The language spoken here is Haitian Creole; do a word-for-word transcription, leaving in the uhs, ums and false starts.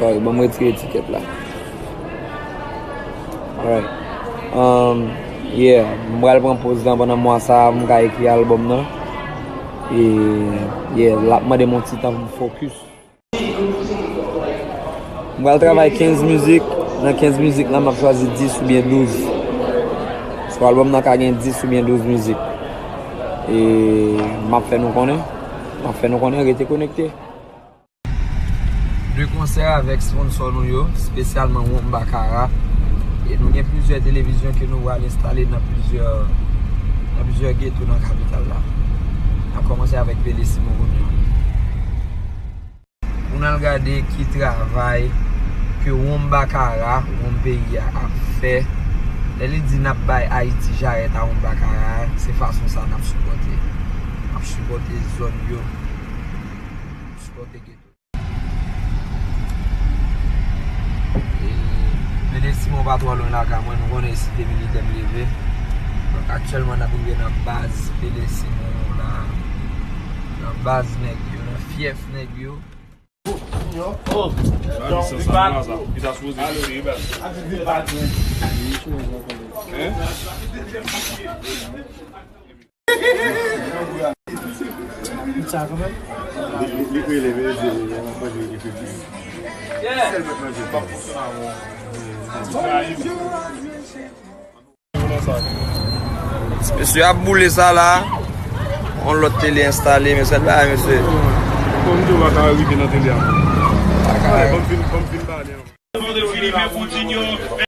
Alright, ban m retire etikèt la. Alright. Um, yeah, m pral pran poz lan pandan mwa sa a pou m ka ekri albòm nan. E, yeah, l ap mande m yon ti tan pou m fokis. M pral travay kenz mizik. Nan kenz mizik lan, m ap chwazi dis oubyen douz. Sou albòm nan ka gen dis oubyen douz mizik. E m ap fè nou konnen. M ap fè nou konnen, rete konekte. De konsè avèk sponsò nou yo, espesyalman Womba Kara. E nou gen plizyè televizyon ke nou pral enstale nan plizyè, nan plizyè geto nan kapital la. N ap kòmanse avèk Pele Simon kounye a. Pou n al gade ki travay ke Womba Kara, Wom peyi a, ap fè. Lè li di n ap bay Ayiti jarèt a Womba Kara, se fason sa n ap sipòte. N ap sipòte zòn yo. N ap sipòte geto. E, Pele Simon pa twò lwen lakay mwen, nou konnen se de minit lè m leve. Donk, aktyèlman, n ap rive nan baz Pele Simon la. Nan baz nèg yo, nan fyèf nèg yo. Mesye ap boule sa la. Yon lòt tele enstale, mesye, bagay, mesye. Kòm di w pa ka rive nan tele a. Pa ka. Ban m fin, ban m fin pale ankò.